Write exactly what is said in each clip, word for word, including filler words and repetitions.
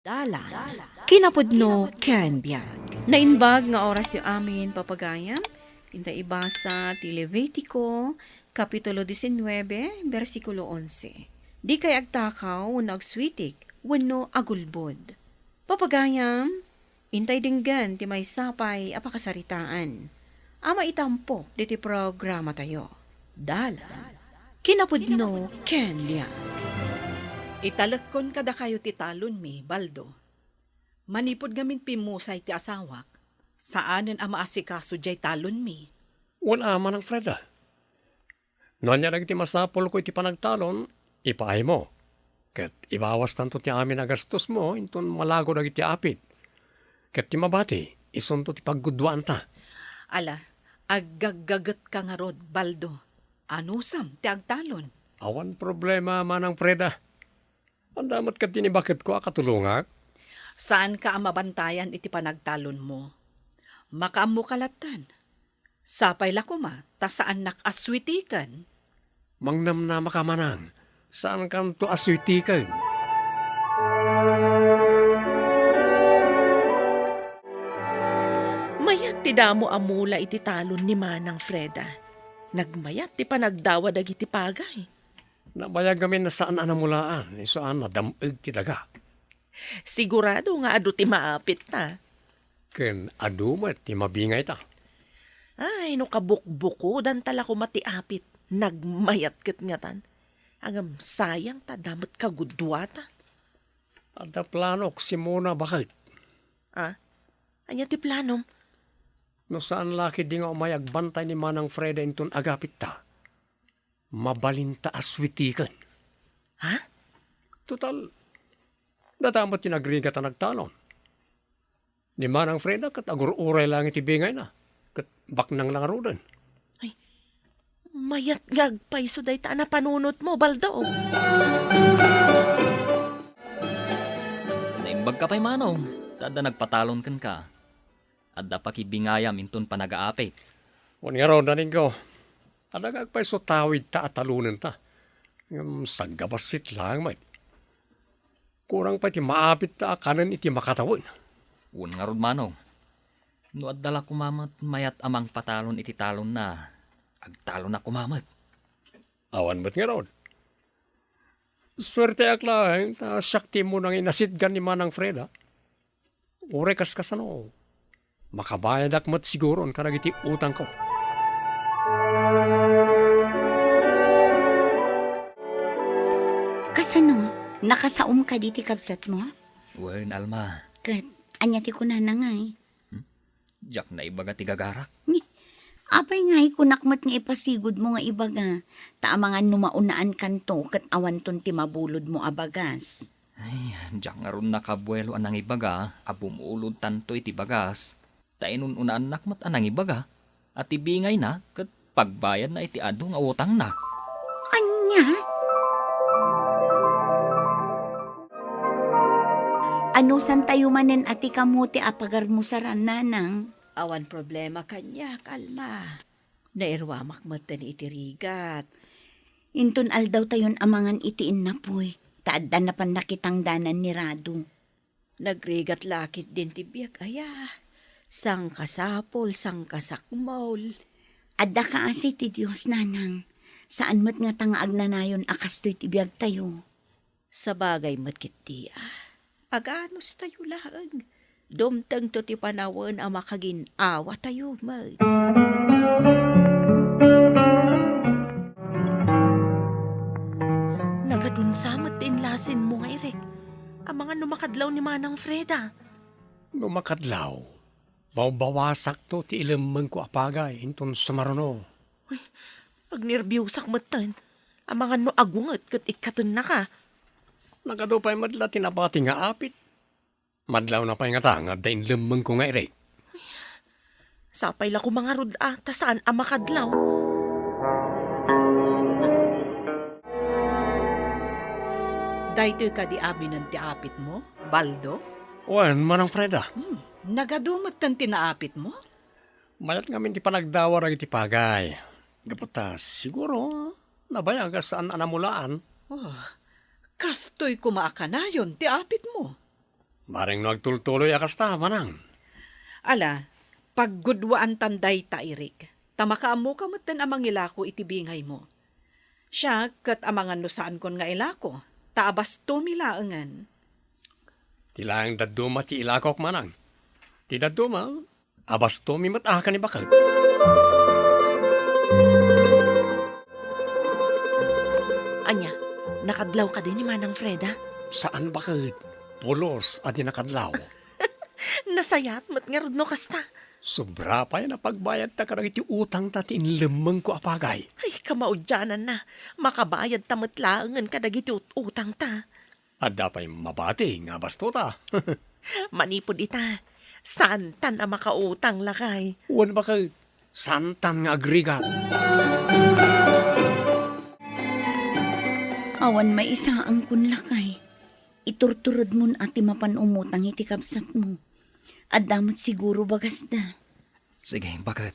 Dalan, kinapudno ken biag. Naimbag nga orasyo amin, papagayam. Inta ibasa ti Levitico, Kapitulo diecinuebe, bersikulo onse. Dikay agtakaw wenno agsuitik wenno agulbod. Papagayam, intay denggen ti maysa pay a pakasaritaan a maitampo ditoy programatayo. Dalan, kinapudno ken biag. Italekkon kadakayo ti talonmi, Baldo. Manipud ngamin pimmusay ti asawak, saanen a maasikaso diay talonmi. Wen a, Manang Freda. No ania dagiti masapulko iti panagtalon, ipaaymo. Ket ibawastanto ti amin a gastosmo inton malago dagiti apit. Ket ti mabati, isunto ti pagguduaanta. Ala, aggaggagetka ngarud, Baldo. Anusam ti agtalon? Awan problema, Manang Freda. Adda met kadi ni baketko a katulongak? Saanka a mabantayan iti panagtalonmo. Makaammoka lattan. Sapay la koma ta saannak a suitiken. Mangnamnamaka, Manang. Saankanto a suitiken. Mayat ti damo a mula iti talon ni Manang Freda. Nagmayat ti panagdawa dagiti pagay. Nabayag ngamin a saan a namulaan, isu a nadam-eg ti daga. Sigurado nga adu ti maapitta. Ken adu met ti mabingayta. Ay, no kabukbukodanta la koma ti apit, nagmayat ket ngatan. Ngem sayang ta adda met kaguduata. Adda planok, Simona, baket. Ah? Ania ti planom? No saan la ketdi nga umay agbantay ni Manang Freda inton agapitta, mabalinta a suitiken. Ha? Total, data met ti nagrigat a nagtalon. Ni Manang Freda ket agur-uray laeng iti bingayna, ket baknang la ngaruden. Ay, mayat nga agpayso dayta a napanunotmo, Baldo. Naimbagka pay, Manong, ta adda nagpatalon kenka. Adda pakibingayam inton panagaapit. Wen ngarud, naningko, adda nga agpayso tawidta a talonenta. Ngem saggabassit laeng met. Kurang pay ti maapitta a kanen iti makatawen. Wen ngarud, Manong. No adda la koma met mayat a mangpatalon iti talonna, agtalonak koma met. Awan met ngarud. Suerteak laeng ta siak ti immuna nga inasitgan ni Manang Freda. Uray kaskasano, makabayadak met siguron kadagiti utangko. Kasano? Nakasaom kadi ti kabsatmo? Wen, Alma. Ket, ania ti kunana ngay? Hmm? Diak naibaga ti gagarak. Ni, apay ngay kunak met nga ipasigudmo nga ibaga? Ta amangan no maunaan kanto ket awanton ti mabulodmo a bagas. Ay, diak ngarud nakabuelo a nangibaga a bumulodtanto iti bagas. Ta inun-unaannak met a nangibaga a ti bingayna ket pagbayadna iti adu nga utangna. Ania? Anusantayo manen a ti kamote a pagarmusaran, nanang? Awan problema kaniak, Alma. Nairuamak metten iti rigat. Inton aldawtayon a mangan iti innapoy, ta adda napan nakitangdanan ni Radu. Nagrigat la ketdin ti biag aya. Sangkasapul, sangkasakmol. Adda kaasi ti Dios, nanang. Saan met ngata nga agnanayon a kastoy ti biagtayo. Sabagay met ketdi a. Aganustayo laeng. Dumtengto ti panawen a makagin-awatayo met. Nagadunsa met ti inlasinmo nga irek. Amangan no makadlaw ni Manang Freda. No makadlaw, bawbawasakto ti ilemmengko a pagay inton sumaruno. Uy, agnerbiosak metten. Amangan no agunget ket ikkatennaka. Nagadu pay met la ti nabati nga apit. Madlawna pay ngata nga adda inlemmengko nga irek. Sapay la koma ngarud a, ta saan a makadlaw. Daytoy kadi aminen ti apitmo, Baldo? Wen, Manang Freda. Hmm, nagadu metten ti naapitmo? Mayat ngamin ti panagdawa dagiti pagay. Gapu ta, siguro, nabayag a saan a namulaan. Oh, kastoy koma a kanayon ti apitmo. Bareng no agtultuloy a kasta, manang. Ala, paggudwaantan dayta, Eric. Ta makaammoka metten a mangilako iti bingaymo. Siak ket amangan no saankon nga ilako, ta abastomi laengen. Ti laeng dadduma ti ilakok, manang. Ti dadduma, abastomi met a ken ni baket. Ania, nakadlaw kadi ni Manang Freda? Saan baket. Pulos a di nakadlaw. Nasayaat met ngarud no kasta. Sobra pay a napagbayadta kadagiti utangta ti inlemmengko a pagay. Ay, kamaudiananna. Makabayadta met laengen kadagiti ut-, utangta. Adda pay mabati nga abastota. Manipud ita, saantan a makautang, lakay. Wen baket, saantan nga agrigat. Awan maisaangkon, lakay. Iturturedmon a ti mapan umutang iti kabsatmo. Adda met siguro bagasda. Sige, baket.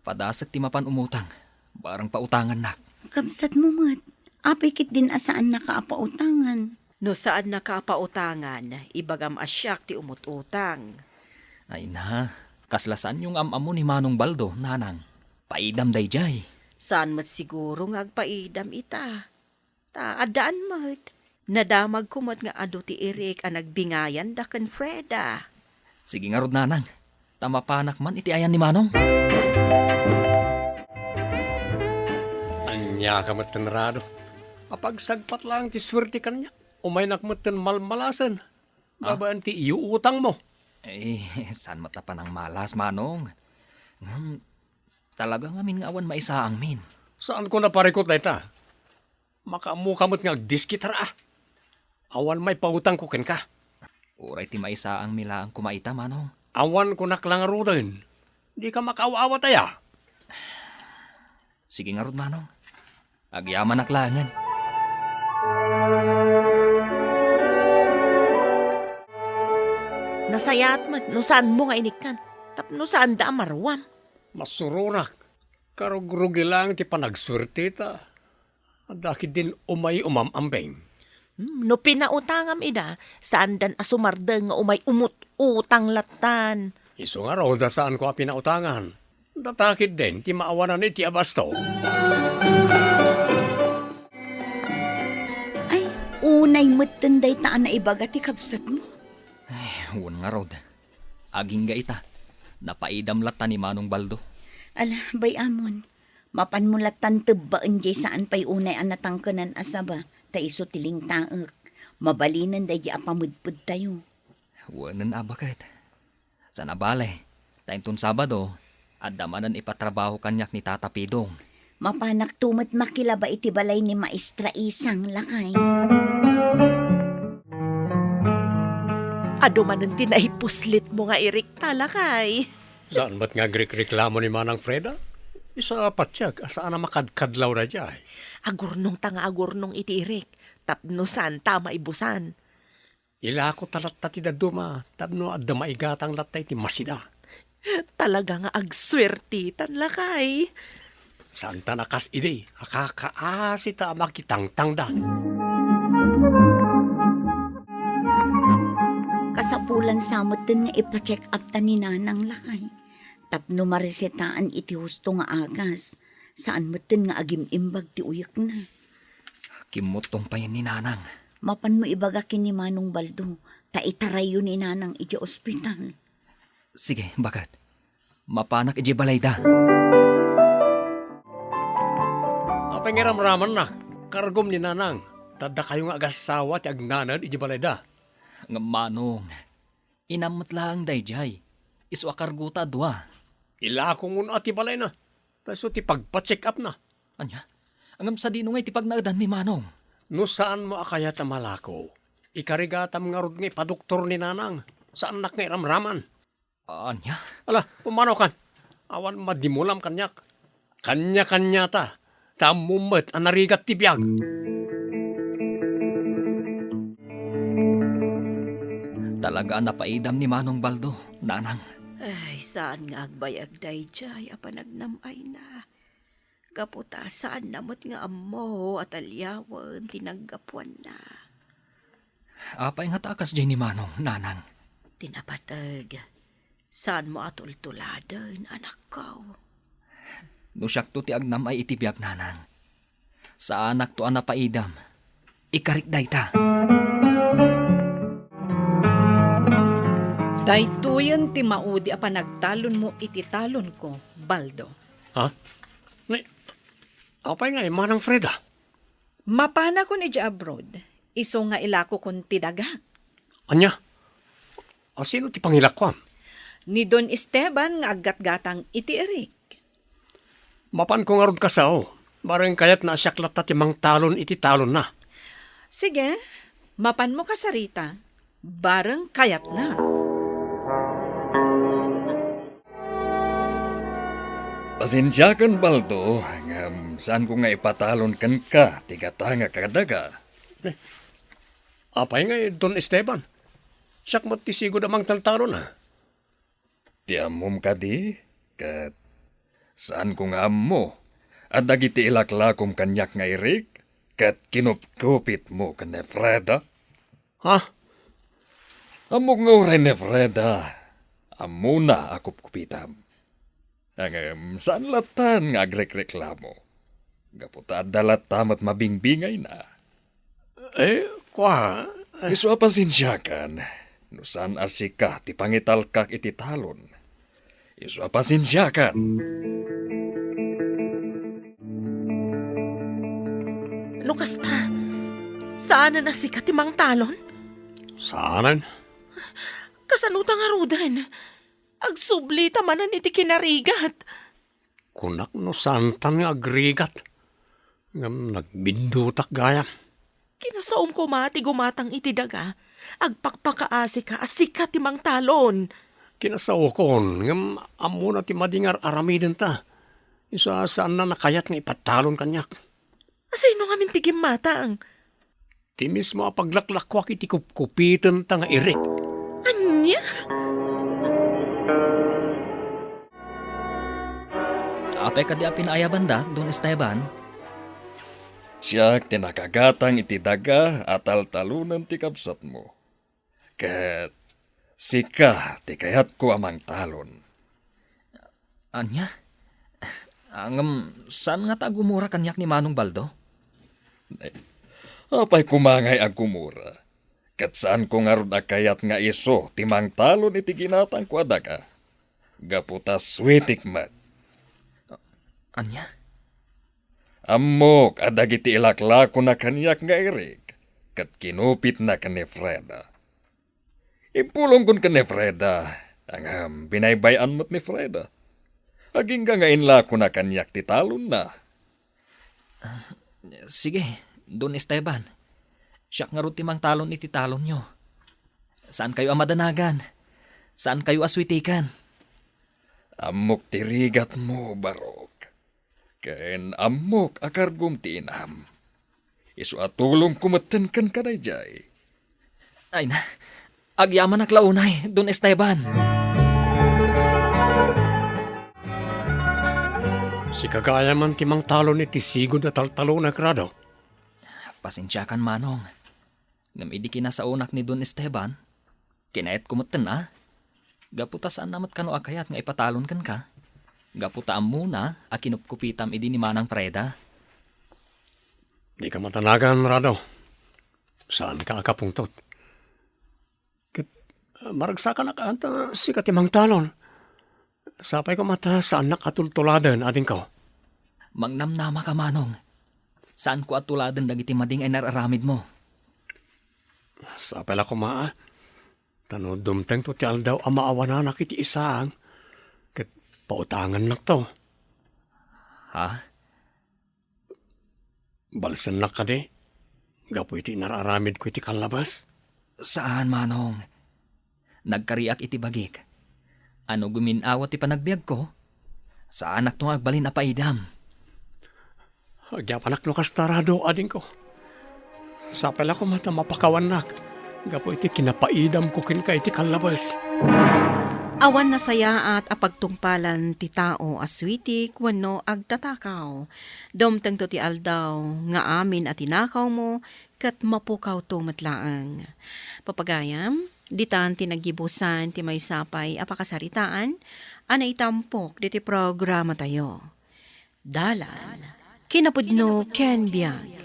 Padasek ti mapan umutang. Barang pautangannak. Kabsatmo met. Apay ketdin a saannaka a pautangan? No saannaka a pautangan, ibagam a siak ti umut-utang. Ay na, kasla saanyo nga am-ammo ni Manong Baldo, nanang. Paidam daydiay. Saan met siguro nga agpaidam ita? Ta addaan met. Nadamagko met nga adu ti Eric a nagbingayanda ken Freda. Sige ngarud, nanang. Ta mapanak man iti ayan ni Manong. Ania ka met, Rado? Apagsagpat laeng ti suerte kaniak. Umaynak metten malmalasen. Ah? Babaen ti iyo utangmo. Eh, saan met a panangmalas, Manong? Ngem, talaga ngamin nga awan maisaangmin. Saanko naparikut dayta? Makaammoka met nga agdiskitar a. Awan maipautangko kenka. Uray ti maisaangmi laeng koma ita, Manong. Awan kunak la ngaruden. Dika makaaw-awat aya? Sige ngarud, Manong. Agyamanak laengen. Nasayaat met no saanmo nga inikkan, tapno saanda a maruam. Masurorak. Karugrugi laeng ti panagsuerteta. Adda ketdin umay umam-ambeng. Hmm, no pinautangam ida, saandan a sumardeng nga umay umut-utang lattan. Isu ngarud a saanko a pinautangan. Data ketdin ti maawanan iti abasto. Ay, unay metten dayta a naibaga ti kabsatmo. Ay, wen ngarud. Agingga ita, napaidam latta ni Manong Baldo. Ala, bay-amon. Mapanmo lattan tebbaen diay saan pay unay a natangkenan a saba, ta isu ti lingtaek. Mabalinen daydi a pamedpedtayo. Wenen a baket. Sana bale, ta inton Sabado, adda manen ipatrabaho kaniak ni Tata Pidong. Mapanakto met makilaba iti balay ni Maestra Isang, lakay. Adu manen ti naipuslitmo nga irikta, lakay. Saan met nga agrikreklamo ni Manang Freda? Isu a patiek a saan a makadkadlaw daydiay. Agurnongta nga agurnong iti irik, tapno saanta a maibusan. Ilako ta latta ti dadduma, tapno adda maigatang latta iti masida. Talaga nga agsuertitan, lakay. Saanta a kas idi a kakaasita a makitangtangdan. Kasapulan sa metten nga ipa-check up ta ni Nanang, lakay. Tapno maresetaan iti husto nga agas, saan metten nga agim-imbag ti uyekna. Kimmuttong pay ni Nanang. Mapanmo ibaga ken ni Manong Baldo, ta itarayyo ni Nanang idiay ospital. Sige, baket. Mapanak idiay balayda. Apay nga ramramannak? Kargom ni Nanang, ta dakayo nga agassawa ti agnanaed idiay balayda. Ngem Manong, inam met laeng daydiay. Isu a kargota a dua. Ilako ngarud ti balayna. Ta isu ti pagpa-check up na. Ania? Ngem sadino ngay ti pagnaedanmi, Manong? No saanmo a kayat a malako, ikarigatam ngarud nga ipadoktor ni Nanang. Saannak nga iramraman. Ania? Ala, pumanaw kan. Awan madimulam kaniak. Kanya-kanyata. Ta ammom met a narigat ti biag. Talaga a napaidam ni Manong Baldo, Nanang. Ay, saan nga agbayag daydiay a panagnam-ayna. Gapu ta saanna met nga ammo a taliawen ti naggapuanna. Apay ngata a kasdiay ni Manong, Nanang? Ti napateg, saanmo a tultuladen, anakko. No siakto ti agnam-ay iti biag, Nanang, saanakto a napaidam. Ikarik dayta. Daytoyen ti maudi a panagtalonmo iti talonko, Baldo. Ha? Ni, apay ngay, Manang Freda? Mapanakon idiay abroad, isu nga ilakokon ti dagak. Ania? A, sino ti pangilakuam? Ni Don Esteban nga aggatgatang iti Eric. Mapanko ngarud kasao, bareng kayatna a siak latta ti mangtalon iti talonna. Sige, mapanmo kasarita, bareng kayatna. Pasensiakan, Baldo, ngem saanko nga ipatalon kenka ti gatangak a daga. Eh, apay ngay, Don Esteban? Siak met ti sigud a mangtaltalon, a. Ti ammom kadi, ket saanko nga ammo a dagiti ilaklakom kaniak nga Eric ket kinupkupitmo ken ni Freda? Ha? Ammok nga uray ni Freda, ammona a kupkupitam. Ngem saan lattan nga agrekreklamo, gapu ta adda latta met mabingbingayna. Eh, kua, eh. Isu a pasensiakan, no saan a sika ti pangitalkak iti talon. Isu a pasensiakan. No kasta, saanen a sika ti mangtalon? Saanen? Kasano ta ngaruden? Agsubli ta manen iti kinarigat. Kunak no saantan nga agrigat, ngem nagbiddutak gayam. Kinasaom koma ti gumatang iti daga, agpakpakaasika a sika ti mangtalon. Kinasaokon, ngem ammona ti madi nga ar-aramidenta. Isu a saanna a kayat nga ipatalon kaniak. Asino ngamin ti gimmatang? Ti mismo a paglaklakuak iti kupkupitenta nga Eric. Ania? Apay kadi a pinaayabandak, Don Esteban? Siak ti nakagatang iti daga a taltalonen ti kabsatmo. Ket sika ti kayatko a mangtalon. Ania? Ngem saan ngata a gumura kaniak ni Manong Baldo? Eh, apay koma ngay a gumura? Ket saanko ngarud a kayat nga isu ti mangtalon iti ginatangko a daga. Gapu ta suitik met. Ania? Ammok a dagiti ilaklakona kaniak nga Eric, ket kinupitna ken ni Freda. Impulongkon ken ni Freda, ngem binaybay-an met ni Freda. Agingga nga inlakona kaniak ti talonna. Ah, sige, Don Esteban. Siak ngarud ti mangtalon iti talonyo. Saankayo a madanagan. Saankayo a suitikan. Ammok ti rigatmo, Barok. Ken ammok a kargom ti inam. Isu a tulongko metten kenka daydiay. Ay na, agyamanak la unay, Don Esteban. Sika gayam ti mangtalon iti sigud a taltalonak, Rado. Pasensiakan, Manong. Ngem idi kinasaonak ni Don Esteban, kinayatko metten a. Gapu ta saanna met kano a kayat nga ipatalon kenka. Gapu ta ammona a kinupkupitam idi ni Manang Freda. Dika madanagan, Rado. Saanka a kapungtot. Ket, ah, maragsakanak a ta sika ti mangtalon. Sapay koma ta saannak a tultuladen, adingko. Mangnamnamaka, Manong. Saanko a tuladen dagiti madi nga inar-aramidmo. Sapay la koma, a. Ta no dumtengto ti aldaw a maawananak iti isaang, ket pautangannakto. Ha? Balsennak kadi gapu iti inar-aramidko iti kallabas? Saan, Manong. Nagkariak iti bagik. A no gumin-awa ti panagbiagko, saanakto nga agbalin a paidam. Agyapanak no kasta, Rado, adingko. Sapay la koma ta mapakawannak gapu iti kinapaidamko kenka iti kallabas. Awan nasayaat a pagtungpalan ti tao a suitik wenno agtatakaw. Dumtengto ti aldaw nga amin a tinakawmo ket mapukawto met laeng. Papagayam, ditan ti naggibusan ti maysa pay a pakasaritaan a naitampok ditoy programatayo. Dalan, kinapudno ken biag.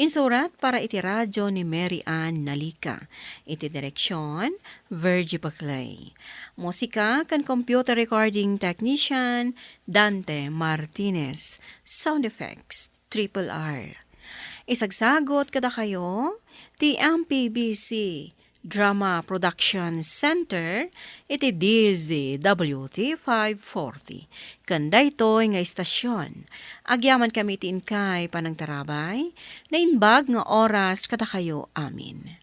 Insurat para iti radyo ni Mary Ann Nalica. Iti direksyon, Virgie Paclay. Musika ken computer recording technician, Dante Martinez. Sound effects, Triple R. Isagsagot kadakayo ti M P B C Drama Production Center iti D Z W T five forty. Ken daytoy nga istasyon, agyamankami iti inkay panangtarabay, naimbag nga oras kadakayo amin.